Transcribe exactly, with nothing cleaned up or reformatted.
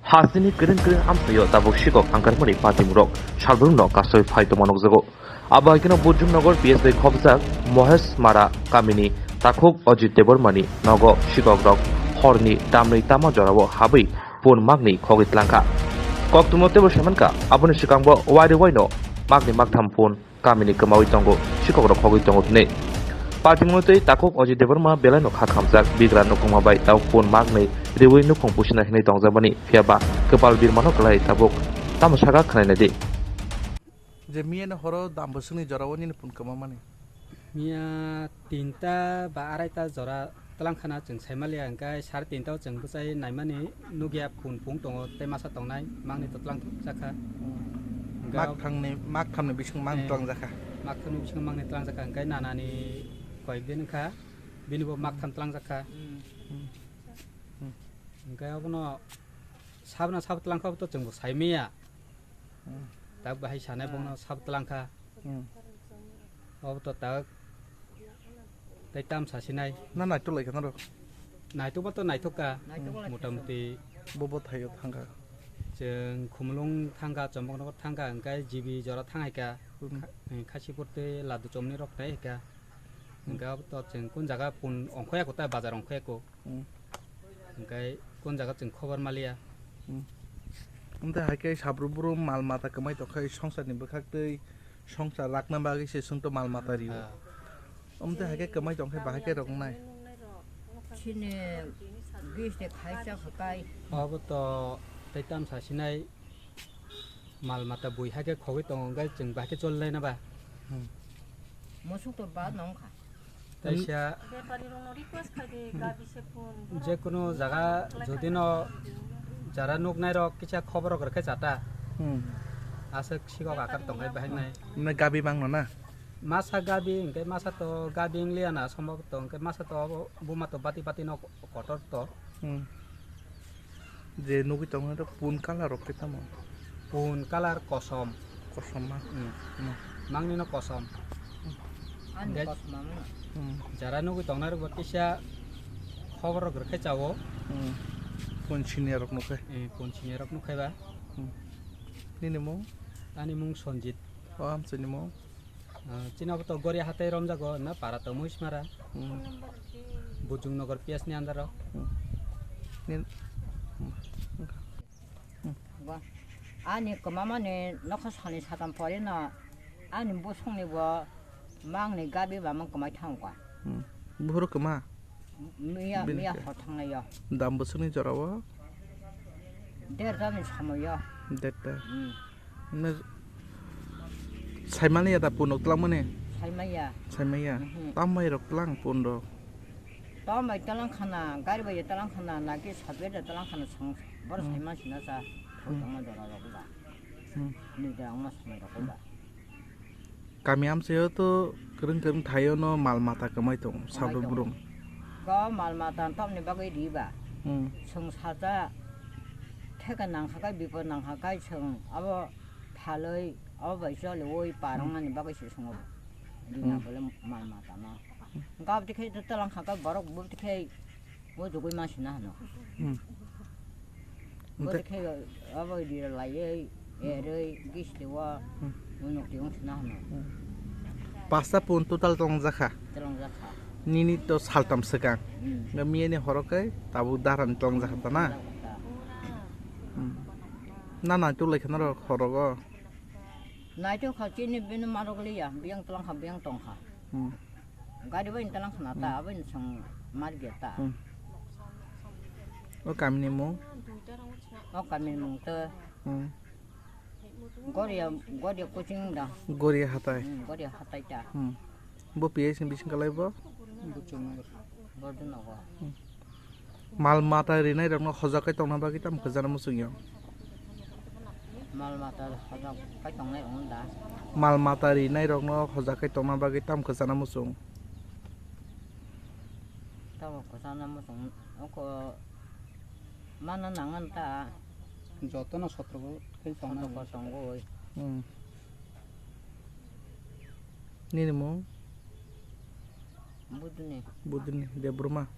Hasteni kwrwng kwrwng amchaio tabuk sikok angkarmani patimurok salbrumno kasoi phai tongma nukjago. Abo hai kheno Bujumnagar P S bai khobjak Mohesh Mara kamini takhuk Ajit Debbarmani nogo sikokrok horni damnwi tama jorao habwi pun makni khogwi tlangkha. Koktwmno teibo saimankha, aboni swkangbo wari waino makni maktham pun kamini kwmawi tongo, sikokrok khogwi tongo hinwi. Patimungno tei takhuk Ajit Debbarma belaino kha khamjak, bigra nukhungma bai tabuk pun makni riwi nukhung pusina hinwi tongjabani, phiyaba kwpal birmano kwlai tabuk tamo saka khwnainai di. Je miya ni horo dam bwswkni jorao nini pun kwma mani? Miya tinta ba araita jora tlang khana chwng saimaliya, hwnkhe sare tinta o chwng bwchai naimani nukya, phun pung tongo tei masa tongnai, makni to tlang jakha. Hwnkhe Mak thangni, mak thamni bising mak Eh, tlang jakha. Mak thamni bisingo makni tlang jakha, hwnkhe nanani koyek din wngkha, bini bo mak tham tlang jakha. Hmm. Hwnkhe obono sabna sabo tlang kha, obo to chwngbo saimaya. Hmm. Tak bahai sanai Hmm. bongno sabo tlang kha. Hmm. Obo to tak tei tam sasinai. Na naitok lai kha naro? Naitok ba to naitok ka. Naitok lai kha. Motamuti. Bo bo thaio thangkha. Chwng Khumulwng thangkha, Chomboknagar thangkha, hwnkhe G B jora thangaikha. Hmm. Kha-, Khasipur tei Ladu Chomni rok tei kha. Hmm. Hwnkhe obo to chwng kun jaga pun ongkhoyako ta, bazar ongkhoyako. Hmm. Hwnkhe kun jaga chwng khobor maliya. Hmm. Wngtwi hai khe sabru brum mal mata kwmai tongkha, swngcharni bwkhak twi swngchar rakna bagwi se chwngto mal mata rio. Ah. Wngtwi hai khe kwmai tongkhe bahai khe rwknai. Chini gis de khaisa khakai. Obo to tei tam sasinai. Mal mata bui hai khe khogwi tongo, hwnkhe chwng bahai khe choli laina ba? Hmm. Musuk to ba nong kha. Taisa Bepari rokno request khai di, gabi se phone. Jekunu jaga jodi no jara nuknai rok kisa khobor rok rwkhe chata. Hmm. Aswk sikok akar tongkhai bahai nai. Mane gabi mangno na? Masa gabi hwnkhe masa to gabi wngliya na, sombhoboto hwnkhe masa to buma to bati bati no kotor to. Hmm. Je nugwi tongo, pun colour rok khe tamo? Pun colour kosom. Kosom ma? Hmm. Hmm. Mangni no kosom. Ani Hingke kosom ma mano? Hmm. Jara nugwi tongnai rok bo kisa khobor rok rwkhe chao. Hmm. Pun siniya rok nukhe? Eh, pun siniya rok nukhai ba. Hmm. Nini mung? Ani mung Sonjit. O amchini mung? Ah, chini abo to Goria hatai romjago, na para to Muismara. Hmm. Bujung Nagar P S ni under o. Hmm. Nin-, hmm. Hmm. Ani kwmamani nokha sani satam pore no, ani bosongni bo mangni gabi ba mang kwmai thango ka. Hmm. Buhuru kwma? Miya, Bini miya khe? Hor thangnai yo. Dam bwswkni jora o? Derta ni somoi yo. Derta. Hmm. Nw saimani ya da pun rok twlangmani? Saimaya. Saimaya? Mhm. Tambai rok twlang pun rok? Tambai twlang khana, gari bai twlang khana, naki sabet twlang khana, sang bor Hmm. Saima sina sa. Hmm. Tongma jora rok ba. Hmm. Ni da ma somoi rok ba. Kami amchaio to kwrwng kwrwng thaio no mal mata kwmai tongo, Kwmai sabro tongo. Brum. Ko mal mata topni bagwi riba. Hmm. Chwng sacha theka nangkha kai, bipod nangkha kai, chwng abo phalwi, abo bai choliwi parwng Hmm. nani bagwi se chwngo rina Hmm. bole mal mata no. Gab dikhe to talang kha kai borok bo dikhe. Bo jugui ma sina hano. Hmm. Bo Ante- khe abo di lai ei, erei, gisti wa, Hmm. unok ti ung sina hano. Hmm. Pasta pun total tong jakha. Tong jakha. Nini to saltam swkang. Hmm. Nga miya ni horo kai tabuk daran tong jakha ta na? Tong jakha. Hmm. Na na tu lai khana ro horo go. Nai to kha chini bini marok liya, biyang tong kha, biyang tong kha. Hmm. Gari bai talang khana ta, Hmm. Abo ni song mar ge ta. Hmm. O kamini mung? O kamini mung to. Hmm. Goria, Goria kuching da. Goria hatai. Hmm, Goria hatai ta. Hmm. Bo P S ni bising kalai bo? Bujung Nagar. Bujung Nagar. Hmm. Mal mata rinai rokno hojak kai tongna bagwi tamo khajana muchung yo? Mal mata hojak kai tongnai rokno da. Mal mata rinai rokno hojak kai tongna bagwi tamo khajana muchung? Tamo khajana muchung oko mana nangan ta. Jotono sotro kai tongna. Sotro tongo oi. Hmm. Nini mung? Buduni. Buduni Debbarma. Hmm.